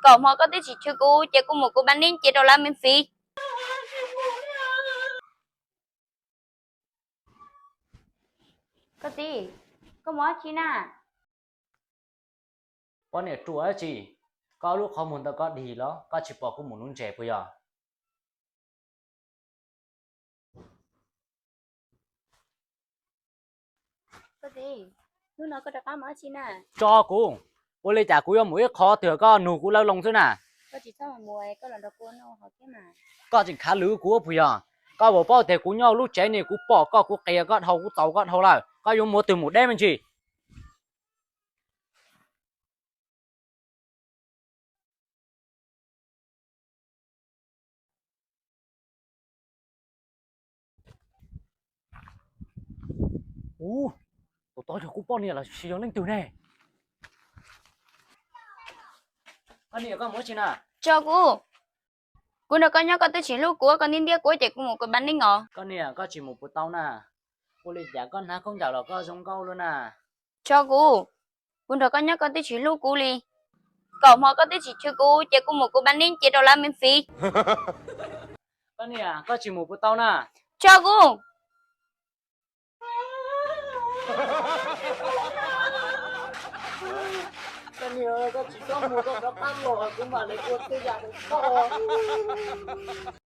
Kaum hmo koj twb tsis chwv kuv ces kuv mus kuv pab neb ces rau lawv me fiv. Koj txiv, koj mus dab tsi na? Poj niam ruam dab tsi, koj lub qhov muag ntawm koj dig los koj tsis pom kuv mus nuv ntses puas yog? Koj txiv, hnub no koj rov qab mus dab tsi na? Tso kuv, ua li cas kuv yuav mus ib qho twg koj nug kuv lawv loo xwb na? Koj tsis txhob mus, koj los nrog kuv noj hauv thiab mas. Koj tseem khav lwm kuv puas yog? Koj puas paub tias kuv nyob lub tsev ni kuv pom koj kuv qias koj dhau kuv txaus koj dhau lawm, koj yuav mus twg mus deb me ntsis. Ub, tus tod yog kuv poj niam los sis yog leej twg ne? Koj niam, koj mus dab tsi na? Tso kuv, kuv nrog koj nyob koj twb tsis hlub kuv, koj ntiab ntiab kuv ces kuv mus kuv pab neb os. Koj niam, koj tsis mus puas tau na? Ua li cas koj hnav khaub ncaws los koj zoo nkauj luaj na? Tso kuv, kuv nrog koj nyob koj twb tsis hlub kuv li. Kaum hmo koj twb tsis chwv kuv ces kuv mus kuv pab neb ces rau lawv me fiv. Koj niam, koj tsis mus puas tau na? Tso kuv. Koj niam, koj tsis txhob mus, koj rov qab los kuv mam li ua tej yam koj.